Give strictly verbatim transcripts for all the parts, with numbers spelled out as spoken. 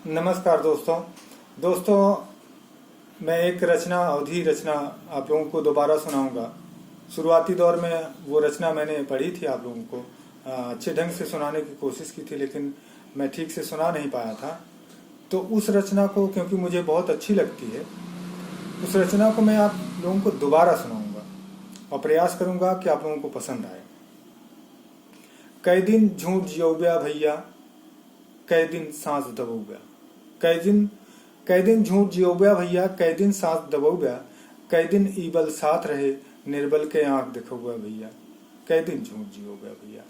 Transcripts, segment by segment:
नमस्कार दोस्तों। दोस्तों, मैं एक रचना, अवधी रचना आप लोगों को दोबारा सुनाऊंगा। शुरुआती दौर में वो रचना मैंने पढ़ी थी आप लोगों को, अ, अच्छे ढंग से सुनाने की कोशिश की थी, लेकिन मैं ठीक से सुना नहीं पाया था। तो उस रचना को, क्योंकि मुझे बहुत अच्छी लगती है, उस रचना को मैं आप लोगों को दोबारा सुनाऊंगा और प्रयास करूंगा कि आप लोगों को पसंद आए। कै दिन झूठ जियौब्या भैया, कै दिन सांस दबौब्या। कै दिन, कै दिन झूठ जियौब्या भैया, कै दिन सांस दबौब्या। कै दिन ई बल साथ रहे, निर्बल के आंख देखौब्या भैया, कै दिन झूठ जियौब्या भैया।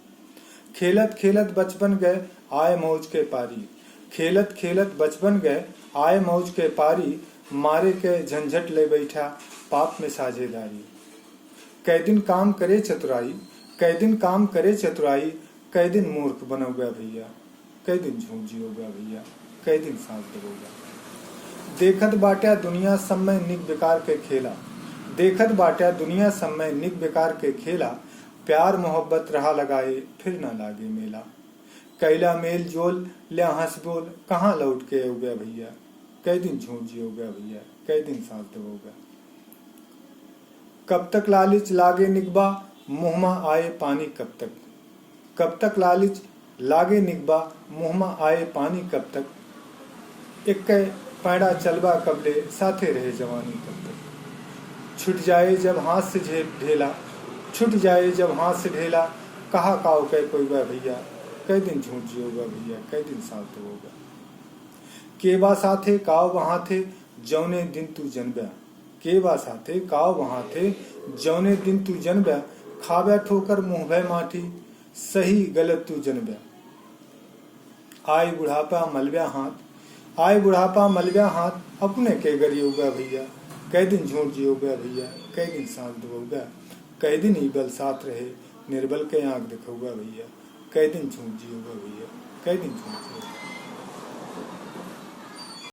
खेलत खेलत बचपन गए, आए मौज के पारी। खेलत खेलत बचपन गए, आए मौज के पारी। मारे के झंझट ले बैठा, पाप में साझेदारी। कै दिन काम करे चतुराई, कै दिन काम करे चतुराई, कै दिन मूर्ख बनौब्या भैया, कै दिन झूठ जियौब्या भैया, कै दिन सांस दबौब्या। देखत बाट्या दुनिया सब में निक बेकार के खेला, देखत बाट्या दुनिया सब में निक बेकार के खेला। प्यार मोहब्बत रहा लगाए, फिर ना लागे मेला। कैला मेल जोल, ल्या हंस बोल, कहाँ लौट के औब्या भैया, कै दिन झूठ जियौब्या भैया, कै दिन सांस दबौब्या। कब तक लालिच लागे निकबा, मुँह मा आए पानी कब तक। कब तक लालिच लागे निकबा, मुँह मा आए पानी कब तक। एक्कै पैड़ा चलबा कबले, साथे रहे जवानी कब तक। छुट जाए जब हाथ से झे-, ढेला, छुट जाए जब हाथ से ढेला, कहा काव कै पौब्या भैया, कै दिन झूठ जियौब्या भैया, कै दिन सांस दबौब्या। के बा साथे काव बहाथे, जौने दिन तू जनब्या। के बा साथे काव बहाथे, जौने दिन तू जनब्या। खाब्या ठोकर मुँह भय माटी, सही गलत तू जनब्या। आए बुढ़ापा मलब्या हाथ, आए बुढ़ापा मलब्या हाथ, अपने के गरियौब्या भैया, कै दिन झूठ जियौब्या भैया, कै दिन सांस दबौब्या। कै दिन ई बल साथ रहे, निर्बल के आंख देखौब्या भैया, कै दिन झूठ जियौब्या भैया, कै दिन झूठ जियौब्या।